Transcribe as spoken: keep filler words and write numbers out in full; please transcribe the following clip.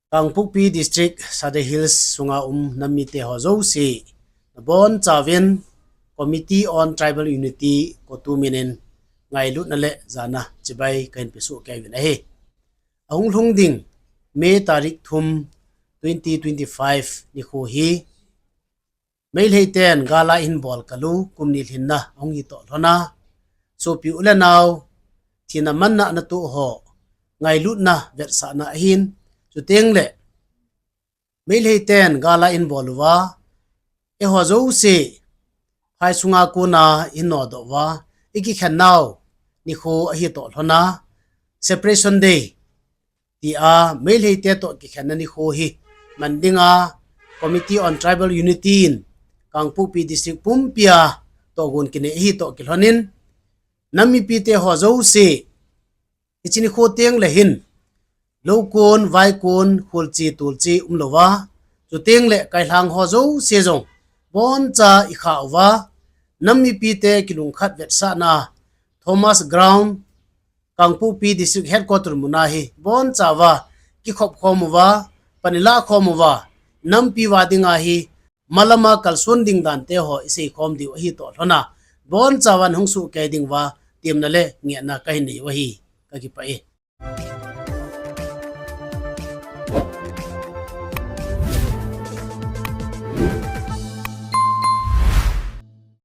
Kangpokpi District, Sadar Hills sunga um nam mite ho jouse, nabonchauvin Committee on Tribal Unity, CoTU min in ngailutna le jana chibai kahin pesoh kei uvin ahi. Ahung lhung ding May tarik thum, twenty twenty-five nikho hi Meilhei ten gal a eihin bol kalu kum ni lhinna ahung hi toh lhon a, sopi u le nao, thina manna natoh ho ngailutna vetsahna ahin, chuteng le Meilhei ten gal a eihin bol uva, eiho jouse phai sunga kona eihin nodoh uva, ikikhen nau nikho ahi toh lhon a, Separation Day tia Meilhei te toh kikhenna nikho hi man dinga Committee on Tribal Unity in Kangpokpi District pumpia tohgon kinei ahi toh kilhon in, nam mipite ho jouse, hiche nikho teng le hin, loukon, vaikon, kholche, tolche umlouva, chuteng le kailhang ho jouse jong boncha ikha uva, nam mipite kilungkhat vetsahna Thomas Ground, Kangpokpi District Headquarter muna hi bonchauva kikhop khom uva, pan ilah khom uva, nampi uva dinga hi malama kalson ding dante ho isei khom diu ahi toh lhon a, bonchauva nahung soh kei diuva temna le ngehna kahin nei u ahi. Kakipah e.